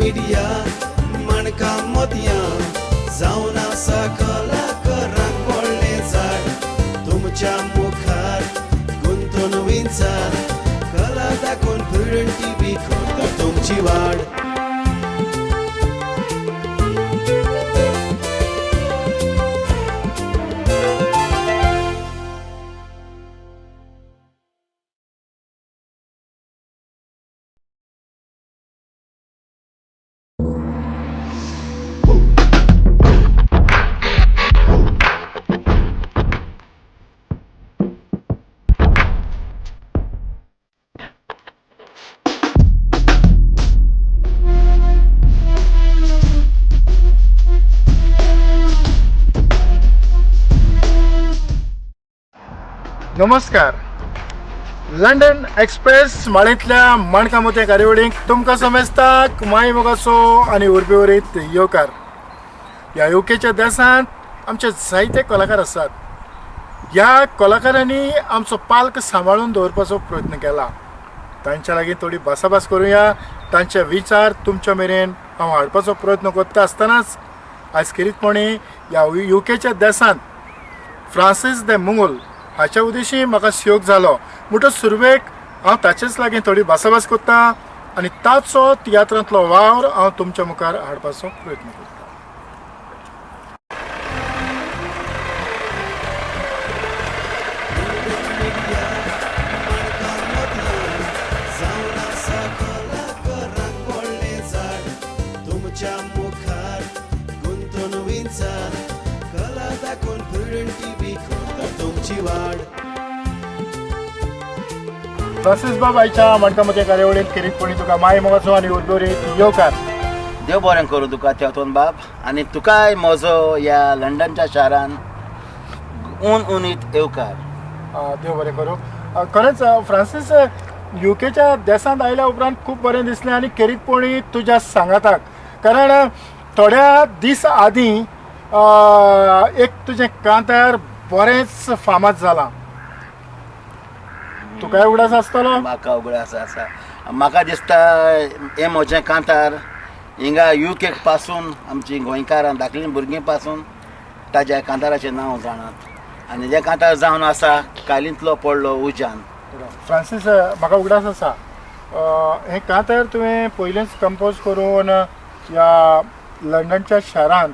Media माणकां मोतयां जावन आसा कलाकारांक व्हडलें झाड तुमच्या मुखार गुंतून विंचार कला दाखोवन प्रुडंट टिवी करता तुमची वाड. नमस्कार. लंडन एक्सप्रेस माळेंतल्या माणका मोतया कार्यावळीक तुमकां समेस्ताक माय मोगाचो आनी उर्बे वरीत येवकार. ह्या युकेच्या देशांत आमचे जायते कलाकार आसात. ह्या कलाकारांनी आमचो पाल्क सांबाळून दवरपाचो प्रयत्न केला. तांच्या लागीं थोडी भासाभास करुया. तांचे विचार तुमच्या मेरेन हांव हाडपाचो प्रयत्न करता आसतनाच आयज खेरीतपणी ह्या युकेच्या देशांत फ्रांसीस दे मुंगूल हाच्या उद्देशी म्हाका शोक जालो. म्हणटच सुरवेक हांव ताचेच लागीं थोडी भासाभास करता आनी ताचो तियात्रांतलो वावर हांव तुमच्या मुखार हाडपाचो प्रयत्न करता. जावन आसा कलाकारांक व्हडलें झाड तुमच्या मुखार गुंतून विंचार कला दाखोवन प्रुडंट टिवी करता तुमची वाड. फ्रांसीस बाब, आयच्या माणका मोतया कार्यावळींत खेरीतपणी तुका माय मोगाचो आनी उर्बेवरीत येवकार. देव बरें करूं तुका तेवतोन बाब आनी तुकाय म्हजो ह्या लंडनच्या शारान ऊन उनीत येवकार. देव बरें करूं. खरेंच फ्रांसीस, युकेच्या देशांत आयल्या उपरांत खूब बरें दिसलें आनी खेरीतपणी तुज्या सांगाताक, कारण थोड्या दीस आदीं एक तुजें कांतार बरेंच फामाद जालां. तुकाय उगडास आसतलो. म्हाका उगडास आसा. म्हाका दिसता हें म्हजें कांतार हिंगा युकेक पासून आमची गोंयकारां धाकलीं भुरगीं पासून ताज्या कांताराचें नांव जाणात आनी हें कांतार जावन आसा कालींतलो पडलो उज्यान. फ्रांसीस, म्हाका उगडास आसा हें कांतार तुवें पयलेंच कंपोज करून ह्या लंडनच्या शारांत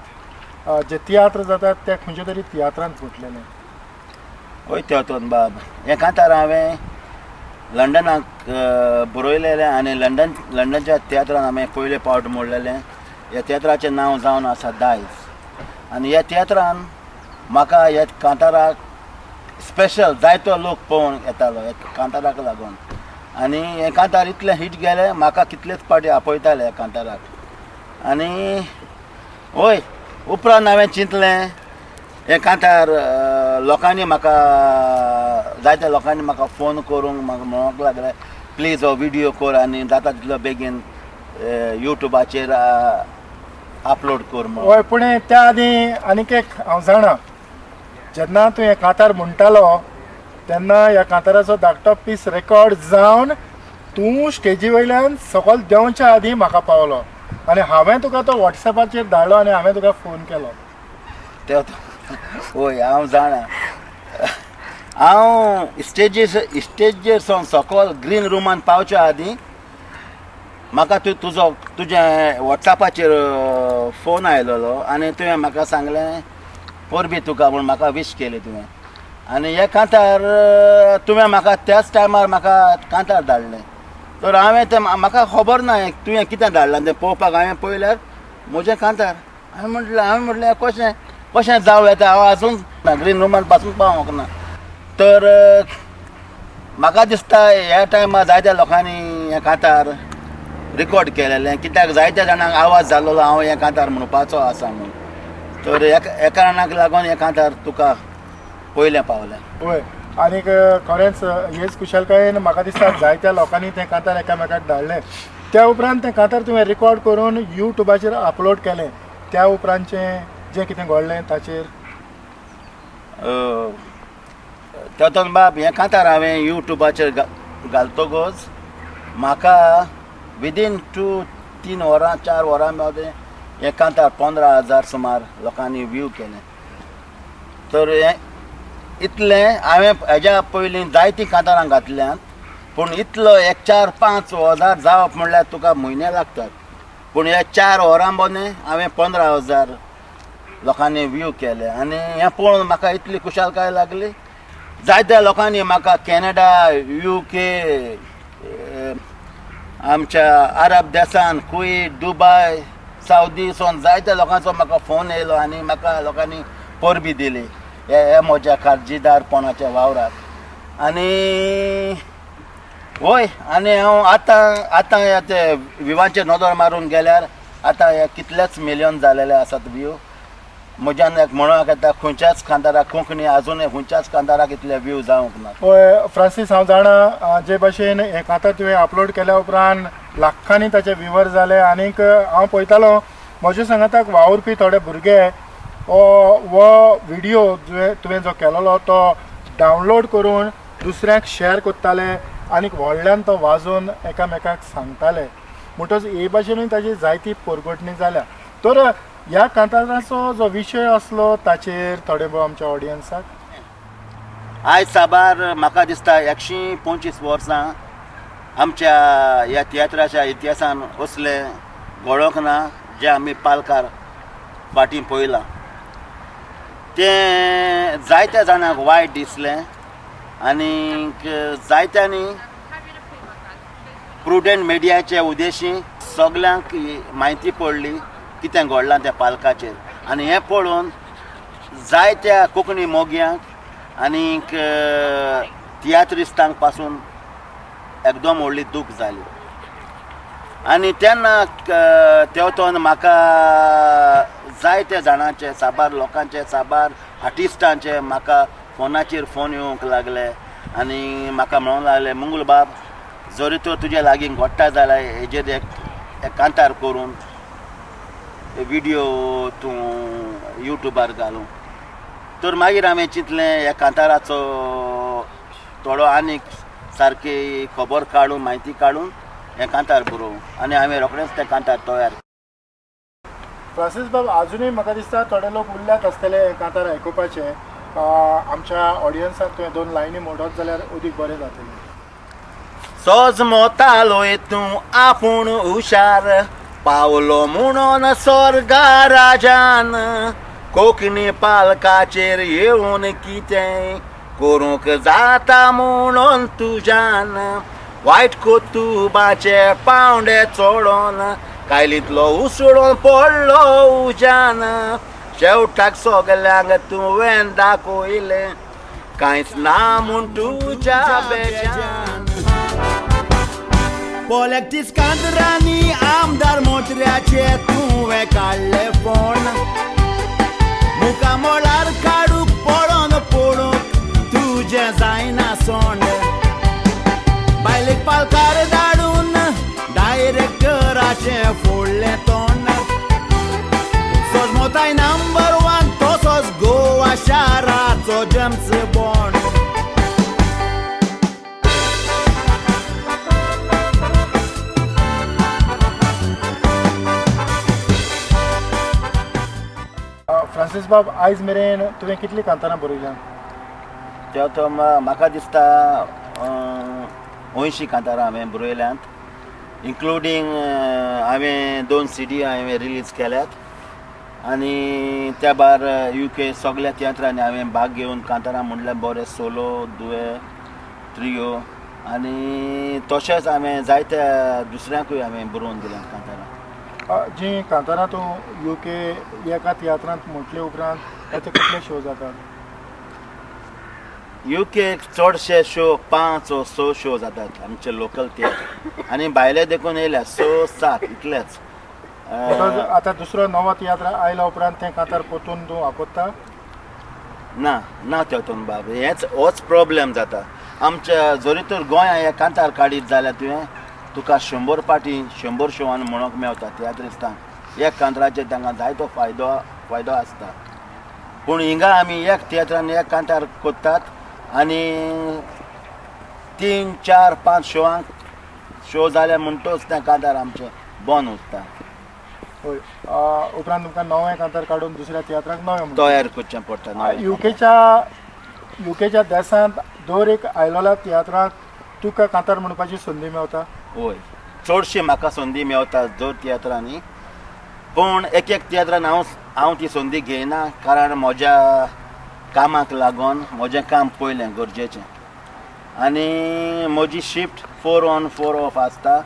जे तियात्र जातात त्या खंयच्या तरी तियात्रांत म्हटलेलें. हय तेवतोन बाब, हें कांतार हांवें लंडनाक बरयलेलें आनी लंडनच्या तियात्रान हांवें पयले पावट मोडलेलें. ह्या तियात्राचें नांव जावन आसा दायज आनी ह्या तियात्रान म्हाका ह्या कांताराक स्पेशल जायतो लोक पळोवंक येतालो ह्या कांताराक लागून आनी हें कांतार इतलें हिट गेलें म्हाका कितलेच पावटी आपयताले ह्या कांताराक. आनी हय उपरांत हांवें चिंतलें हें कांतार लोकांनी म्हाका जायत्या लोकांनी म्हाका फोन करूंक म्हाका म्हणूंक लागले प्लीज हो विडियो कर आनी जाता तितलो बेगीन युट्यूबाचेर अपलोड कर म्हणून. हय, पूण त्या आदीं आनीक एक हांव जाणा, जेन्ना तूं हें कांतार म्हणटालो तेन्ना ह्या कांताराचो धाकटो पीस रेकॉर्ड जावन तूं स्टेजी वयल्यान सकयल देंवच्या आदीं म्हाका पावलो आनी हांवें तुका तो वॉट्सॅपाचेर धाडलो आनी हांवें तुका फोन केलो. हय हांव जाणा. हांव स्टेजीर सावन सकयल ग्रीन रुमान पावच्या आदीं म्हाका तूं तुजो तुजें वॉट्सॅपाचेर फोन आयलेलो आनी तुवें म्हाका सांगलें परबी तुका म्हूण म्हाका वीश केली तुवें आनी हे कांतार तुवें म्हाका त्याच टायमार म्हाका कांतार धाडलें. तर हांवें तें म्हाका खबर ना तुवें कितें धाडलां तें पळोवपाक. हांवें पळयल्यार म्हजें कांतार. हांवें म्हटलें कशें कशें जावं येता, हांव आजून ग्रीन रुमान पासून पावोंक ना. तर म्हाका दिसता ह्या टायमार जायत्या लोकांनी हें कांतार रिकॉर्ड केलेलें कित्याक जायत्या जाणांक आवाज जाल्लो हांव हें कांतार म्हणपाचो आसा म्हूण. तर ह्या कारणाक लागून हें कांतार तुका पयलें पावलें. हय, आनीक खरेंच हेच कुशलकायेन म्हाका दिसता जायत्या लोकांनी तें कांतार एकामेकाक धाडलें. त्या उपरांत तें कांतार तुवें रिकॉर्ड करून युट्यूबाचेर अपलोड केलें. त्या उपरांतचें जें कितें घडलें ताचेर? तेतोन बाब, हें कांतार हांवें युट्यूबाचेर घालतकच म्हाका विदीन 2 3 वरां 4 वरां मदें हें कांतार 15,000 सुमार लोकांनी व्यू केलें. तर हें इतलें हांवें हेज्या पयलीं जायतीं कांतारां घातल्यांत पूण इतलो एक 4-5 हजार जावप म्हणल्यार तुका म्हयने लागतात. पूण ह्या 4 वरां मदें हांवें 15,000 लोकांनी व्यू केले आनी हें पळोवन म्हाका इतली खुशालकाय लागली. जायत्या लोकांनी म्हाका कॅनडा, UK, आमच्या अरब देशान, कुवेत, दुबाय, सावदी सोन जायत्या लोकांचो म्हाका फोन येयलो आनी म्हाका लोकांनी परबी दिली हे म्हज्या काळजीदारपणाच्या वावराक. आनी वय आनी हांव आतां आतां ह्या ते विवांचेर नदर मारून गेल्यार आतां हे कितलेच मिलियन जालेले आसात व्यू. म्हज्यान एक म्हणूंक येता खंयच्याच कांताराक कोंकणी आजुनूय खंयच्याच कांताराक इतले व्यू जावंक ना. पळय फ्रांसीस, हांव जाणा जे भाशेन हें कांतार तुवें अपलोड केल्या उपरांत लाखांनी ताचे व्यूवर जाले आनीक हांव पळयतालो म्हज्या सांगाताक वावुरपी थोडे भुरगे हो व्हिडियो तुवें जो केलेलो तो डावनलोड करून दुसऱ्यांक शेअर करताले आनीक व्हडल्यान तो वाजोवन एकामेकाक सांगताले. म्हणटच हे भाशेनूय ताजी जायती परगटणी जाल्या. तर ह्या कांताराचो जो विशय आसलो ताचेर थोडे भोव आमच्या ऑडियन्साक. आयज साबार म्हाका दिसता 125 वर्सां आमच्या ह्या तियात्राच्या इतिहासान असलें घडोवंक ना जें आमी पालकार फाटीं पळयलां. तें जायत्या जाणांक वायट दिसलें आनीक जायत्यांनी प्रुडंट मिडियाचे उद्देशी सगल्यांक म्हायती पडली कितें घडलां त्या पालकाचेर. आनी हें पळोवन जायत्या कोंकणी मोग्यांक आनीक तियात्रिस्तांक पासून एकदम व्हडली दूख जाली. आनी तेन्ना तेवतोन म्हाका जायत्या जाणांचे, साबार लोकांचे, साबार आर्टिस्टांचे म्हाका फोनाचेर फोन येवंक लागले आनी म्हाका म्हणूंक लागले, मंगूल बाब जरी तर तुज्या लागीं घडटा जाल्यार हेजेर एक कांतार करून विडियो तूं युट्यूबार घालूं. तर मागीर हांवें चिंतलें ह्या कांताराचो थोडो आनीक सारकी खबर काडून म्हायती काडून हें कांतार बरोवं आनी हांवें रोखडेंच तें कांतार तयार. फ्रांसीस बाब, आजुनूय म्हाका दिसता थोडे लोक उरल्यात आसतले हें कांतार आयकुपाचें. आमच्या ऑडियन्साक तुवें 2 लायनी म्हणत जाल्यार अदीक बरें जातलें. सोजमोतालोय तूं आपूण हुशार पावलो म्हणून स्वर्गा राजान, कोंकणी पालकाचेर येवन कितें करूंक जाता म्हणून तुज्यान, वायट कोतुबाचे पावंडे चडोन कायलींतलो उसळून पडलो उज्यान, शेवटाक सगल्यांक तुवें दाखयलें कांयच ना म्हूण तुज्या बेजान. पोलेक्टीस कांतरांनी आमदार मोत्र्याचे तुवें काडले फोन, मुखामळार काडूंक पळोवन पळोवंक तुजें जायना सोंड, बायलेक पालकार धाडून डायरेक्टराचें फोडलें तोंड, सोजमोताय नंबर 1 तसोच गोवा शाराचो जेम्स बॉन्ड. फ्रांसीस बाब, आयज मेरेन तुवें कितलीं कांतारां बरयल्यां? ते तो म्हाका दिसता 80 कांतारां हांवें बरयल्यांत, इन्क्लुडींग हांवें 2 CD हांवें रिलीज केल्यात आनी त्या भायर UK सगळ्या तियात्रांनी हांवें भाग घेवन कांतारां म्हणल्यार बरें सोलो, दुवे, त्रियो आनी तशेंच हांवें जायत्या दुसऱ्यांकूय हांवें बरोवन दिल्यात कांतारां. जी कांतारां तूं UK एका तियात्रांत म्हटले उपरांत ताचे कितले शो जातात? UK चडशे शो 5 वा 6 शो जातात आमचे लोकल तियात्र आनी भायले देखून येयल्या 6-7 इतलेच. आतां दुसरो नवो तियात्र आयल्या उपरांत तें कांतार परतून तूं वापरता? ना ना तेतून बाब, हेच होच प्रॉब्लेम जाता आमच्या. जरी तर गोंया हे कांतार काडीत जाल्यार तुवें तुका 100 पाटी 100 शोवान म्हणूंक मेवता तियात्रिस्तांक. एक कांताराचेर तांकां जायतो फायदो आसता. पूण हिंगा आमी एक तियात्रान एक कांतार करतात आनी 3, 4, 5 शोवांक शो जाले म्हणटच तें कांतार आमचें बंद उरता. हय, उपरांत तुमकां नवें कांतार काडून दुसऱ्या तियात्राक नवें तयार करचें पडटा. युकेच्या देशांत दर एक आयलोल्या तियात्राक तुका कांतार म्हणपाची संदी मेवता? हय, चडशी म्हाका संदी मेवता दर तियात्रांनी, पूण एक एक तियात्रान हांव ती संदी घेयना, कारण म्हज्या कामाक लागून म्हजें काम पयलें गरजेचें आनी म्हजी शिफ्ट 4 on 4 off आसता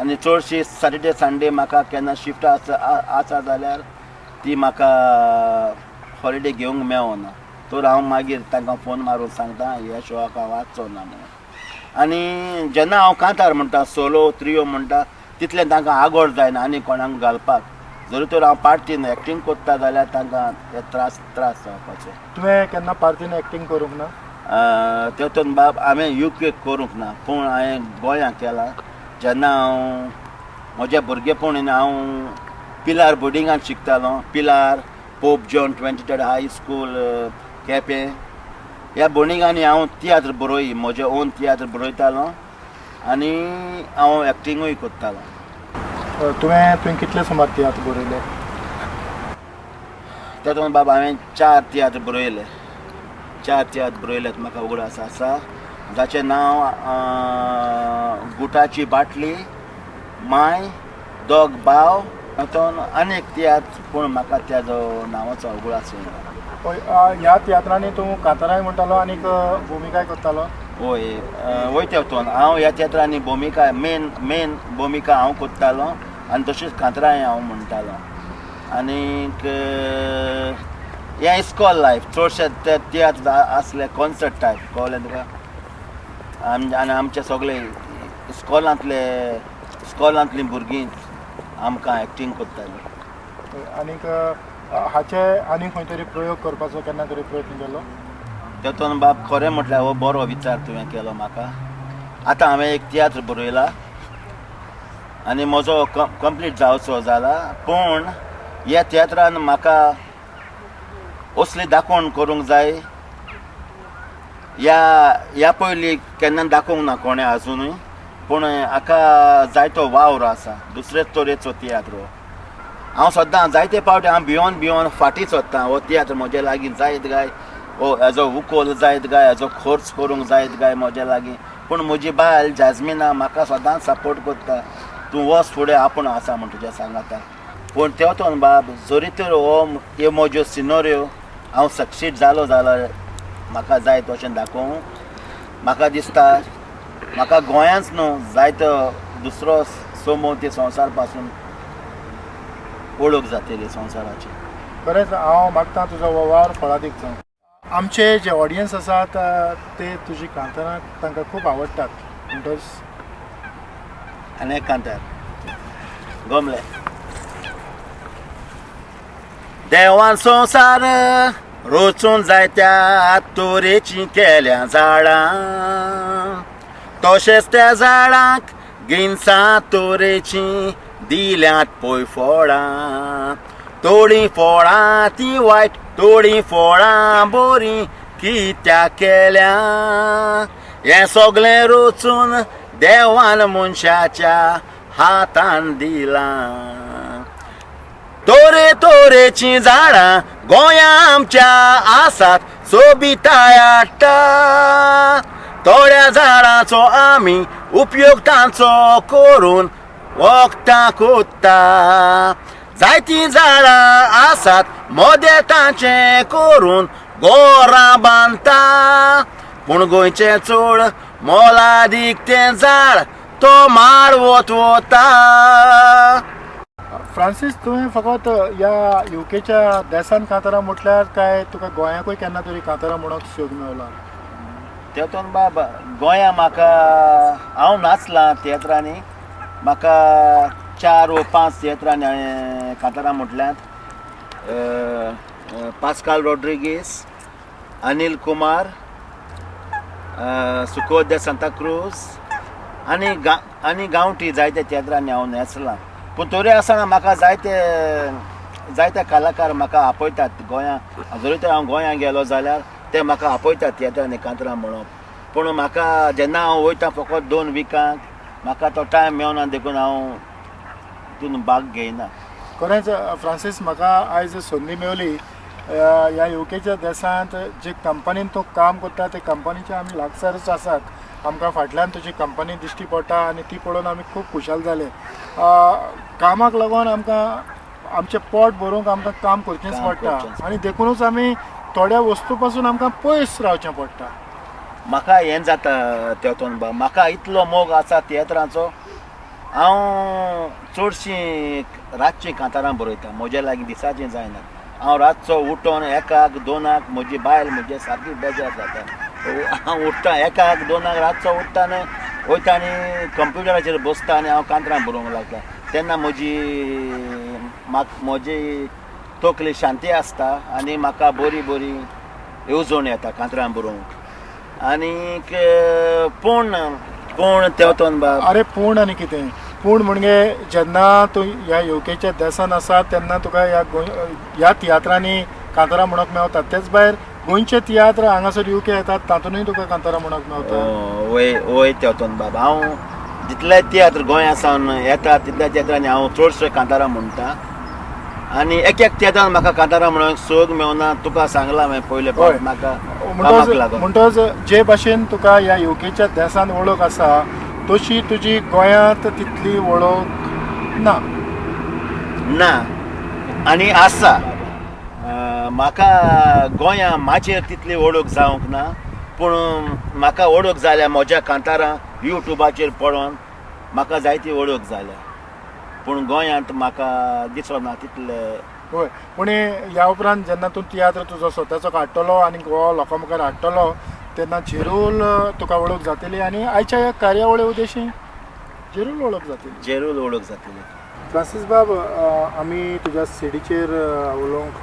आनी चडशी सॅटर्डे संडे म्हाका केन्ना शिफ्ट आसा जाल्यार ती म्हाका हॉलिडे घेवंक मेळना, तर हांव मागीर तांकां फोन मारून सांगता ह्या शोआक हांव आसचो ना म्हणून. आनी जेन्ना हांव कांतार म्हणटा सोलो त्रियो म्हणटा तितलें तांकां आगोड जायना आनी कोणाक घालपाक, जरी तर हांव पार्टीन एक्टींग करता जाल्यार तांकां हे त्रास जावपाचो. तुवें केन्ना पार्टीन एक्टींग करूंक ना? तेतून बाब हांवें युके करूंक ना, पूण हांवें गोंयांत केलां. जेन्ना हांव म्हज्या भुरगेपणीन हांव पिलार बोर्डिंगान शिकतालो, Pilar Pope John 23 high school Quepem, ह्या बोर्डिंगांनी हांव तियात्र बरोय, म्हजे ओन तियात्र बरयतालो आनी हांव एक्टिंगूय करतालो. तुवें कितले सुमार तियात्र बरयले? तेतून बाब हांवें 4 तियात्र बरयले, 4 तियात्र बरयल्यात म्हाका उगडास आसा, जाचें नांव गुटाची बाटली, माय, दोग भाव, तातूंत आनी एक तियात्र, पूण म्हाका त्याजो नांवाचो उगडास येना. ह्या तियात्रांनी तूं कांताराय म्हणटालो आनी भुमिकाय करतालो? हय, वय तेतून हांव ह्या तियात्रांनी भुमिका मेन भुमिका हांव करतालो आनी तशीच कांताराय हांव म्हणटालो. आनीक हें इस्कॉल लायफ चडशे ते तियात्र आसले कॉन्सर्ट टायप, कळ्ळें तुका? आनी आमचे सगळे इस्कॉलांतलीं भुरगीं आमकां एक्टींग करतालीं. आनीक हाचे आनी खंय तरी प्रयोग करपाचो केन्ना तरी प्रयत्न केलो? तेतून बाब खरें म्हटल्यार हो बरो विचार तुवें केलो म्हाका. आतां हांवें एक तियात्र बरयला आनी म्हजो कंप्लीट जावचो जाला, पूण ह्या तियात्रान म्हाका असली दाखोवण करूंक जाय ह्या पयलीं केन्ना दाखोवंक ना कोणें आजुनूय, पूण हाका जायतो वावर आसा, दुसरेच तरेचो तियात्र हो. हांव सद्दां जायते फावटी हांव भियोन भियोन फाटीं सोदतां, हो तियात्र म्हजे लागीं जायत काय, हो हेजो उकोल जायत काय, हेजो खर्च करूंक जायत काय म्हजे लागीं, पूण म्हजी बायल जाजमिना म्हाका सदांच सपोर्ट करता, तूं वच फुडें आपूण आसा म्हण तुज्या सांगाता. पूण तेतून बाब जरी तर हो ह्यो म्हज्यो सिनोऱ्यो हांव सक्सीड जालो जाल्यार म्हाका जाय तशें दाखोवंक म्हाका दिसता म्हाका गोंयांच न्हू जायतो दुसरो सोमो ते संवसार पासून वळख जातली संवसाराची. खरेंच हांव मागता तुजो वावर फळादीक जावं. आमचे जे ऑडियन्स आसात ते तुजी कांतारां तांकां खूब आवडटात, म्हणटच आनी एक कांतार गमले. देवान संवसार रचून जायत्या तरेचीं केल्या झाडां, तशेंच त्या झाडांक गिनसां तरेचीं दिल्यांत पळय फळां, थोडीं फळां तीं वायट थोडीं फळां बरीं कित्याक केल्या, हें सगळें रचून देवान मनशाच्या हातान दिलां. तरे तरेचीं झाडां गोंया आमच्या आसात सोबिताय हाडटा, थोड्या झाडांचो आमी उपयोग तांचो करून वखदां कोत्ता, जायतीं झाडां आसात मोदे तांचें करून गोरां बांदता, पूण गोंयचें चड मोलादीक तें झाड तो माड वत वता. फ्रांसीस, तुवें फकत ह्या युकेच्या देशान कांतारां म्हटल्यार काय तुका गोंयाकूय केन्ना तरी कांतारां म्हणूंक सोद मेवला? तेतून बाब गोंया म्हाका हांव नाचलां तियात्रांनी, म्हाका 4 वा 5 तियात्रांनी हांवें कांतारां म्हटल्यांत. पास्काल रॉड्रिगीस, अनिल कुमार, सुकोद दे सांताक्रूज आनी गांवठी जायते तियात्रांनी हांव नाचलां. पूण तरी आसतना म्हाका जायते जायते कलाकार म्हाका आपयतात गोंया, जरी तर हांव गोंया गेलो जाल्यार ते म्हाका आपयतात तियात्रांनी कांतारां म्हणप, पूण म्हाका जेन्ना हांव वयता फकत 2 विकांक म्हाका तो टायम मेळना, देखून हांव तितून भाग घेयना. खरेंच फ्रांसीस, म्हाका आयज संदी मेवली ह्या युकेच्या देशांत जे कंपनीन तूं काम करता ते कंपनीचे आमी लागसारच आसात. आमकां फाटल्यान तुजी कंपनी दिश्टी पडटा आनी ती पळोवन आमी खूब खुशाल जाले. कामाक लागून आमकां आमचें पोट भरूंक आमकां काम करचेंच पडटा आनी देखूनच आमी थोड्या वस्तू पासून आमकां पयस रावचें पडटा. म्हाका हें जाता तेतोन बा, म्हाका इतलो मोग आसा तियात्राचो, हांव चडशीं रातचीं कांतारां बरयता. म्हज्या लागीं दिसाचीं जायना. हांव रातचो उठोन 1-2 म्हजी बायल म्हजे सारकी बेजार जाता. हांव उठ्ठा 1-2 रातचो उठ्ठा न्हय वयता आनी कंप्युटराचेर बसता आनी हांव कांतरां बरोवंक लागता. तेन्ना म्हजी म्हजी तकली शांती आसता आनी म्हाका बरी बरी येवजण येता कांतरां बरोवंक. आनीक पूण पूण तेवतोन बाब, अरे पूण आनी कितें पूण म्हणजे जेन्ना तूं ह्या युकेच्या देसान आसा तेन्ना तुका ह्या ह्या तियात्रांनी कांतारां म्हणूंक मेवता. तेच भायर गोंयचे तियात्र हांगासर युके येतात तातूंतय तुका कांतारां म्हणूंक मेवता. वय वय तेवतोन बाब, हांव जितले तियात्र गोंया सावन येता तितल्या तियात्रांनी हांव चडशे कांतारां म्हणटा आनी एक एक तियात्रान म्हाका कांतारां म्हणूंक सोद मेवना. तुका सांगलां हांवें पयले फावट म्हाका कामाक लागून. म्हणटच जे भाशेन तुका ह्या युकेच्या देसान वळख आसा तशी तुजी गोंयांत तितली वळख ना. ना आनी आसा. म्हाका गोंया माचयेर तितली वळख जावंक ना, पूण म्हाका वळख जाल्या म्हज्या कांतारां युट्यूबाचेर पळोवन म्हाका जायती वळख जाल्या. पूण गोंयांत म्हाका दिसना तितले. हय, पूण ह्या उपरांत जेन्ना तूं तियात्र तुजो स्वताचो काडटलो आनी गोवा लोकां मुखार हाडटलो तेन्ना जेरूल तुका वळख जातली आनी आयच्या ह्या कार्यावळी उद्देशी जेरूल वळख जातली. जेरूल वळख जातली. फ्रांसीस बाब, आमी तुज्या सिडीचेर उलोवंक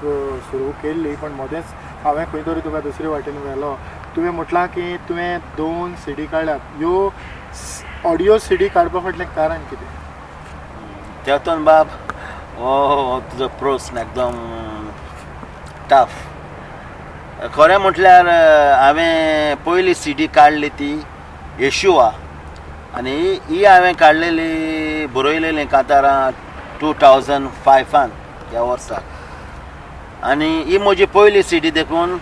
सुरू केल्ली, पण मदेंच हांवें खंय तरी तुका दुसरे वाटेन व्हेलो. तुवें म्हटलां की तुवें 2 सिडी काडल्यात. ह्यो ऑडियो सिडी काडपा फाटलें कारण कितें? तेतोन बाब, हो तुजो प्रस्न एकदम टफ. खरें म्हटल्यार हांवें पयली सिडी काडली ती येशुआ, आनी ही हांवें काडलेली बरयलेली कांतारां 2005 ह्या वर्साक. आनी ही म्हजी पयली सिडी देखून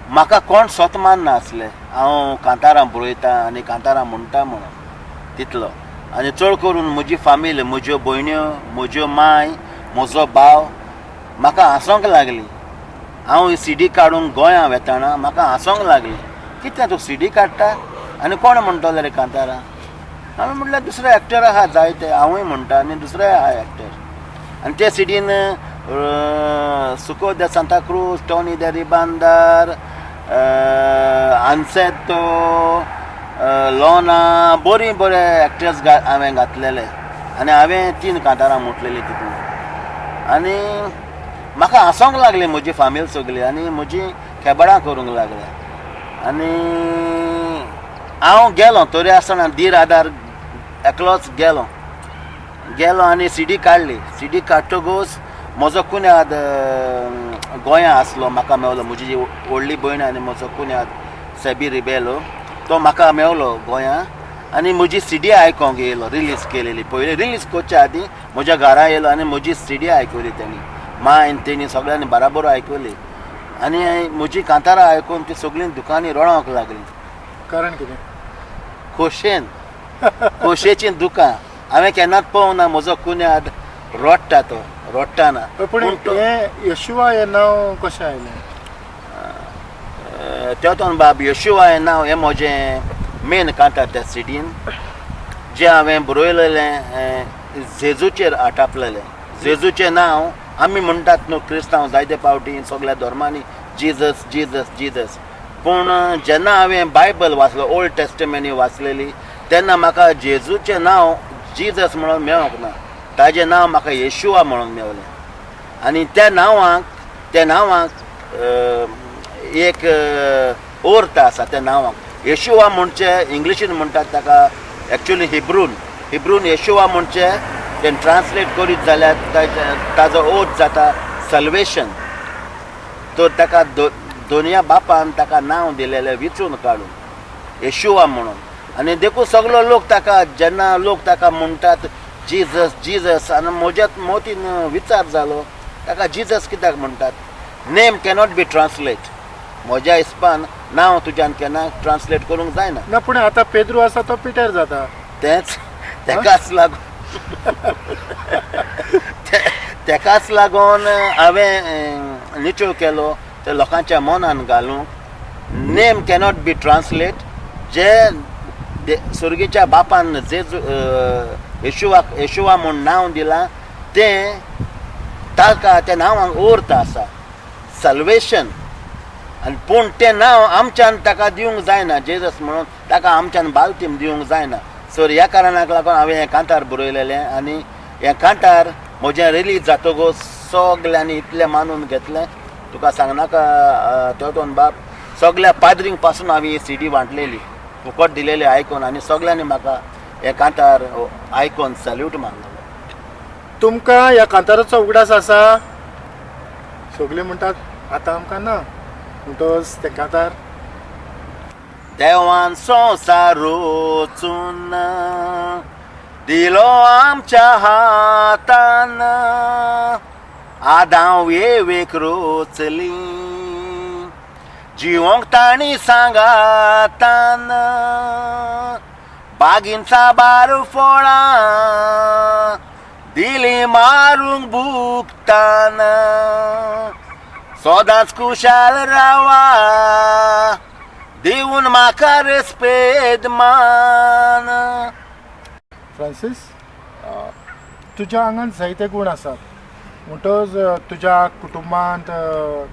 म्हाका कोण स्वत मानना आसले हांव कांतारां बरयता आनी कांतारां म्हणटा म्हणून तितलो. आनी चड करून म्हजी फामील, म्हज्यो भयण्यो, म्हज्यो माय, म्हजो भाव म्हाका हांसोंक लागली. हांव ही सिडी काडूंक गोंया वेताना म्हाका हांसोंक लागली, कितें तूं सिडी काडटा आनी कोण म्हणटलो रे कांतारां? हांवें म्हटल्यार दुसरे एक्टर आहा जायते, हांवूय म्हणटा आनी दुसरे आहा एक्टर. आनी ते सिडीन सुको the Santa Cruz, Tony the Ribandar, आन्सेतो, लोना, बरीं बरे एक्टर्स हांवें घातलेले आनी हांवें 3 कांतारां म्हटलेलीं तितून. आनी म्हाका हांसोंक लागली म्हजी फामील सगळी आनी म्हजी खेबडां करूंक लागले. आनी हांव गेलो तरी आसतना धीर आदार एकलोच गेलो गेलो आनी सिडी काडली. सिडी काडटकूच म्हजो कुन्याद गोंया आसलो, म्हाका मेवलो. म्हजी व्हडली भयण आनी म्हजो कुन्याद सेबी रिबेलो, तो म्हाका मेवलो गोंया आनी म्हजी सिडी आयकोंक येयलो. रिलीज केलेली पयली, रिलीज करच्या आदीं म्हज्या घरा येयलो आनी म्हजी सिडी आयकली तेणी, मायन तेणी सगळ्यांनी बराबर आयकली आनी म्हजी कांतारां आयकून ती सगळीं दुकांनी रडोंक लागली. कारण कितें? खोशेन, खोशेचीं दुकां. हांवें केन्नाच पळोवना म्हजो कुन्याद रडटा, तो रडटाना. पूण हें यशुआ हें नांव कशें आयलें? तेतोन बाब, यशुआ हें नांव हें म्हजें मेन कांतार त्या सिडीन, जें हांवें बरयलेलें जेजूचेर आटापलेलें. जेजूचें नांव आमी म्हणटात न्हू क्रिस्तांव जायते फावटी सगळ्या धर्मांनी जीजस जीजस जीजस, पूण जेन्ना हांवें बायबल वाचलो, ओल्ड टेस्टमेंट वाचलेली, तेन्ना म्हाका जेजूचें नांव जीजस म्हणून मेळोंक ना, ताजें नांव म्हाका येशुआ म्हणून मेवलें. आनी त्या नांवाक एक अर्थ आसा. त्या नांवाक येशुआ म्हणचे इंग्लिशीन म्हणटात ताका एक्चुली हिब्रून येशुआ म्हणचे तें ट्रान्सलेट करीत जाल्यार ताजो अर्थ जाता सल्वेशन. तर ताका दोनया बापान ताका नांव दिलेलें विचून काडून येशुआ म्हणून. आनी देखून सगलो लोक ताका, जेन्ना लोक ताका म्हणटात जीजस जीजस आनी म्हज्या मोतीन विचार जालो ताका जीजस कित्याक म्हणटात. नेम कॅनॉट बी ट्रान्सलेट. म्हज्या हिसपान नांव तुज्यान केन्ना ट्रान्सलेट करूंक जायना. ना, पूण आतां पेद्रू आसा तो पिटर जाता. तेंच तेकाच लागून तेकाच लागून हांवें निचो केलो ते लोकांच्या मनान घालूंक. नेम कॅनॉट बी ट्रान्सलेट. जे सुर्गीच्या बापान जेजू येशुवाक येशुवा म्हूण नांव दिलां तें ताका त्या नांवांक अर्थ आसा सल्वेशन. आनी पूण तें नांव आमच्यान ताका दिवंक जायना, जेजस म्हणून ताका आमच्यान बालतीम दिवंक जायना. सो ह्या कारणाक लागून हांवें हें कांतार बरयलेलें आनी हें कांतार म्हजें रिलीज जातकच सगल्यांनी इतलें मानून घेतलें. तुका सांगनाका तेवतोन बाब, सगल्या पाद्रींक पासून हांवें ही सीडी वांटलेली, फुकट दिलेली आयकून, आनी सगल्यांनी म्हाका हें कांतार आयकून सल्यूट मारलो. तुमकां ह्या कांताराचो उगडास आसा? सगळीं म्हणटात आतां आमकां ना, म्हणटकच तें कांतार देवान संवसार रचून दिलो आमच्या हातान, आदांव एवेक रोचली जिवोंक तांणी सांगातान, बागीन साबार फळां दिली मारूंक भुगतान, सदांच खुशाल रावा दिवन म्हाका रेस्पेद मान. फ्रांसीस, तुज्या आंगान जायते गूण आसात, म्हणटकच तुज्या कुटुंबांत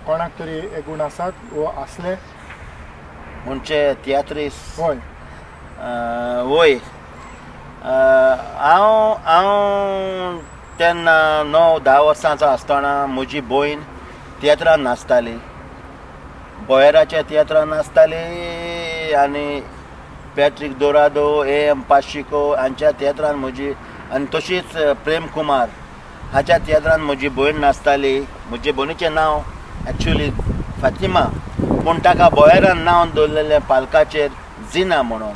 कोणाक तरी हे गूण आसात वो आसले? म्हणजे तियात्रीस? हय. वय, हांव हांव तेन्ना 9-10 वर्सांचो आसतना म्हजी भयण तियात्रान नाचताली, बोयराच्या तियात्रान नाचताली आनी पॅट्रीक दोरादो, ए एम पाशिको हांच्या तियात्रान म्हजी, आनी तशीच प्रेम कुमार हाच्या तियात्रान म्हजी भयण नाचताली. म्हजे भयणीचें नांव एक्चुली फातिमा, पूण ताका बोयरान नांव दवरलेलें पालकाचेर जिना म्हणून.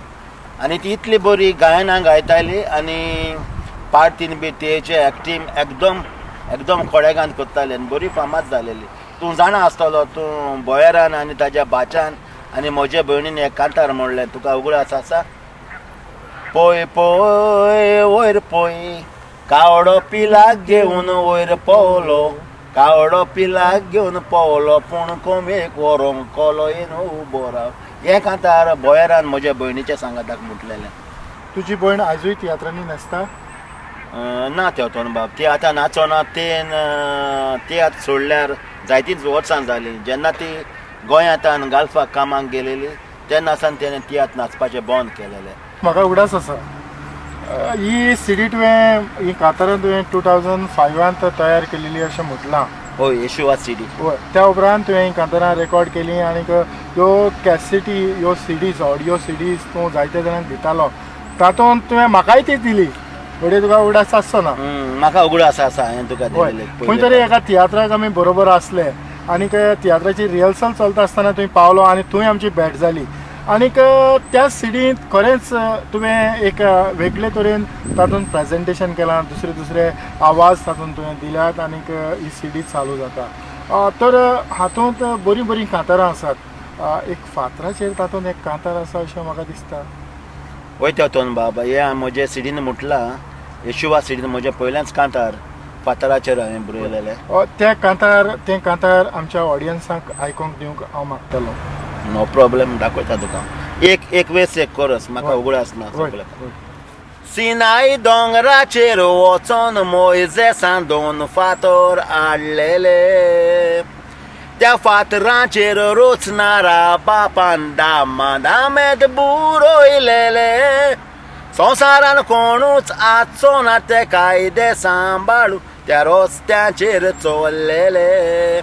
आनी ती इतली बरी गायनां गायताली आनी पार्टीन बी तेचे एक्टींग एकदम एकदम कोडेगान करताली आनी बरी फामाद जालेली. तूं जाणा आसतलो, तूं बोयरान आनी ताज्या भाच्यान आनी म्हजे भयणीन एक कांतार म्हणलें, तुका उगडास आसा? पळय पळय वयर पळय कावडो पिलाक घेवन वयर पावलो, कावडो पिलाक घेवन पावलो, पूण कोमेक व्हरोंक कोलो येवन उबो राव. हें कांतार बोयरान म्हज्या भयणीच्या सांगाताक म्हटलेलें. तुजी भयण आयजूय तियात्रांनी नाचता? ना तेवतोन बाब, ती आतां नाचोना. तेन तियात्र सोडल्यार जायतींच वर्सां जालीं. जेन्ना ती गोंयांत गाल्फाक कामाक गेलेली तेन्ना सावन तेणें तियात्र नाचपाचें बंद केलेलें. म्हाका उगडास आसा ही सीडी तुवें, ही कांतारां तुवें 2005 तयार केलेली अशें म्हटलां. हय, येशुवा सीडी. हय, त्या उपरांत तुवें ही कांतारां रेकॉर्ड केली आनी ह्यो कॅसेटी, ह्यो सिडीज, ऑडियो सिडीज तूं जायते जाणांक दितालो, तातूंत तुवें म्हाकाय ती दिली. घडये तुका उगडास आसचो ना. म्हाका उगडास आसा हांवें तुका दिलेले. खंय तरी एका तियात्राक आमी बरोबर आसले आनी तियात्राची रिहर्सल चलता आसतना तुवें पावलो आनी थंय आमची भेट जाली आनीक त्या सिडींत खरेंच तुवें एक वेगळे तरेन तातूंत प्रेजेंटेशन केलां, दुसरे दुसरे आवाज तातूंत तुवें दिल्यात आनीक ही सिडी चालू जाता. तर हातूंत बरीं बरीं कांतारां आसात. एक फातराचेर तातूंत एक कांतार आसा अशें म्हाका दिसता. वय तेवतोन बाबा, हें म्हजे सिडीन म्हटलां, येशुवा सिडीन म्हजें पयलेंच कांतार फातराचेर हांवें बरयलेलें. तें कांतार, तें कांतार आमच्या ऑडियन्साक आयकूंक दिवंक हांव मागतलो. नो प्रॉब्लेम, दाखयता तुका. एक एक वेस एक कोरस म्हाका उगडास ना सगळें. सिनाय दोंगराचेर वचोन मोयजेसान 2 फातर हाडलेले, त्या फातराचेर रोचणारा बापान दामा दामेत बुरयलेले, संवसारान कोणूच आसचो ना ते कायदे सांबाळू त्या रस्त्याचेर चल्लेले,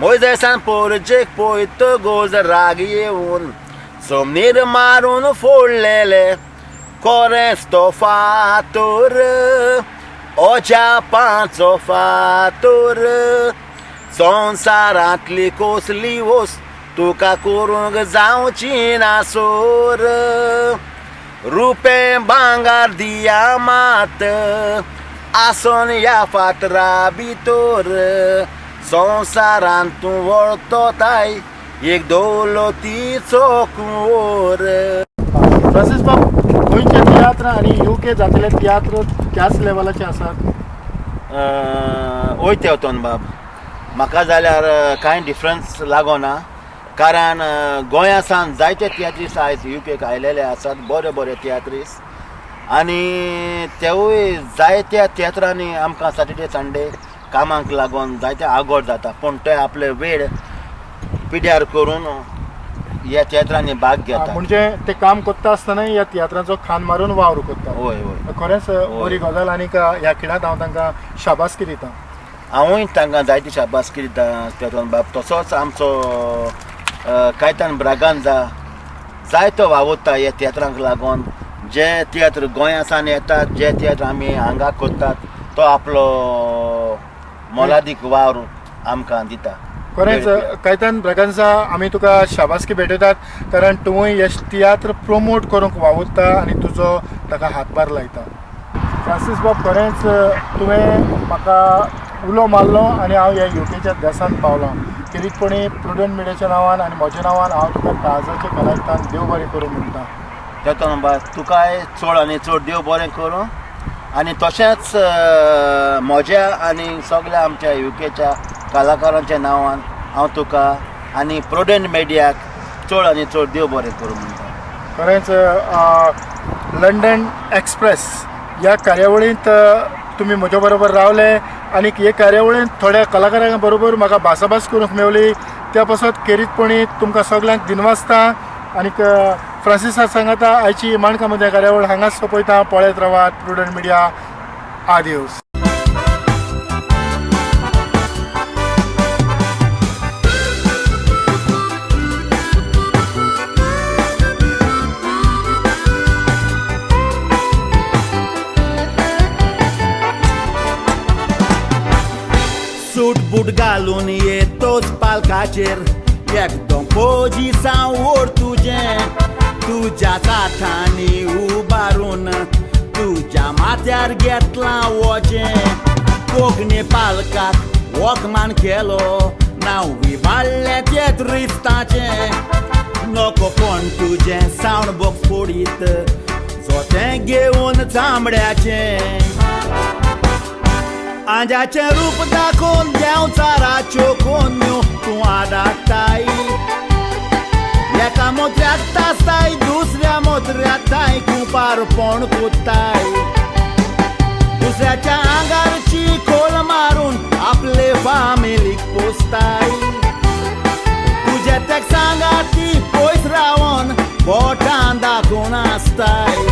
मोयजेसान पोरजेक पळयतकच राग येवन जमनीर मारून फोडलेले, कोरेंच तो फातर अजापाचो फातर, संवसारांतली कसली वस्त तुका करूंक जावची ना सोर, रुपें भांगार दिया मात आसोन ह्या फातरा भितर संवसारांत तूं वळतोताय एक दौलतीचो कुंवर. फ्रांसीस बाब, गोंयचे तियात्र आनी युके जातले तियात्र त्याच लेवलाचे आसात? वय तेवतोन बाब, म्हाका जाल्यार कांय डिफरन्स लागोना, कारण गोंया सावन जायते तियात्रीस आयज युकेक आयलेले आसात, बरे बरे तियात्रीस, आनी तेवूय जायत्या तियात्रांनी आमकां सॅटर्डे संडे कामाक लागून जायते आगोर जाता, पूण ते आपले वेळ पिड्यार करून ह्या तियात्रांनी भाग घेता. म्हणजे ते काम करता आसतना ह्या तियात्रांचो खान मारून वावर करता. हय हय, खरेंच बरी गजाल आनी ह्या खिणांत हांव तांकां शाबासकी दिता. हांवूय तांकां जायती शाबासकी दिता तेतोन बाब. तसोच आमचो कायतान ब्रागांजा जायतो वावुरता ह्या तियात्रांक लागून. जे तियात्र गोंया सावन येतात, जे तियात्र आमी हांगा करतात, तो आपलो मोलादीक वावर आमकां दिता. खरेंच कायतान ब्रागांजा, आमी तुका शाबासकी भेटयतात, कारण तुवूय हे तियात्र प्रोमोट करूंक वावुरता आनी तुजो ताका हातभार लायता. फ्रांसीस बाब, खरेंच तुवें म्हाका उलो मारलो आनी हांव ह्या युकेच्या देशांत पावलो. खेरीतपणी प्रुडंट मिडियाच्या नांवान आनी म्हज्या नांवान हांव तुका काळजाचे कलायतान देव बरें करूं म्हणटा. तेतोन बाब, तुकाय चड आनी चड देव बरें करूं, आनी तशेंच म्हज्या आनी सगळ्या आमच्या युकेच्या कलाकारांच्या नांवान हांव तुका आनी प्रुडंट मिडियाक चड आनी चड देव बरें करूं म्हणटा. खरेंच लंडन एक्सप्रेस ह्या कार्यावळींत तुमी म्हज्या बरोबर रावले आनी हे कार्यावळींत थोड्या कलाकारां बरोबर म्हाका भासाभास करूंक मेवली, त्या पासत खेरीतपणी तुमकां सगल्यांक दिनवासता. आनीक फ्रांसिसा सांगाता आयची माणकां कार्यावळ हांगाच सोंपयता. पळयत रावात प्रुडंट मिडिया. आदियोस. सूट बूट घालून येतोच पालकाचेर एकदम पोजिसांव ओड तुजें, तुज्या साथांनी उबारून तुज्या माथ्यार घेतलां वजें. कोंकणी पालकाक वखमान केलो नांव विबाडलें तेत्रिस्ताचें. नको कोण तुजें सावंड बॉक्स फोडीत जोतें घेवन चामड्याचें. आंज्याचें रूप दाखोवन देंवचाराच्यो कोन्यो तूं आडाटाय, एका मोत्र्याक तासताय दुसऱ्या मोत्र्याक ताय कुपारपण कोत्ताय. दुसऱ्याच्या आंगारची खोल मारून आपले फामिलीक पोसताय. तुजे तेक सांगा ती पयस रावन बोटां दाखोवन आसताय.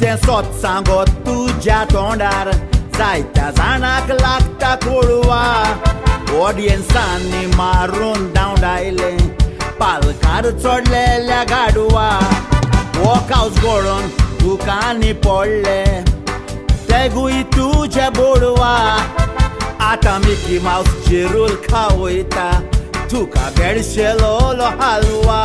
तें सोत सांगो तुज्या तोंडार जायत्या जाणाक लागता कोळवा. ऑडियन्सांनी मारून धांवडायलें पालकार चडलेल्या गाडवा. वॉकहावस गळोन दुकांनी पडले तेगूय तुजे बोडवा. आतां मिकी मावस चिरूल खावयता तुका बेडशेलो हालवा.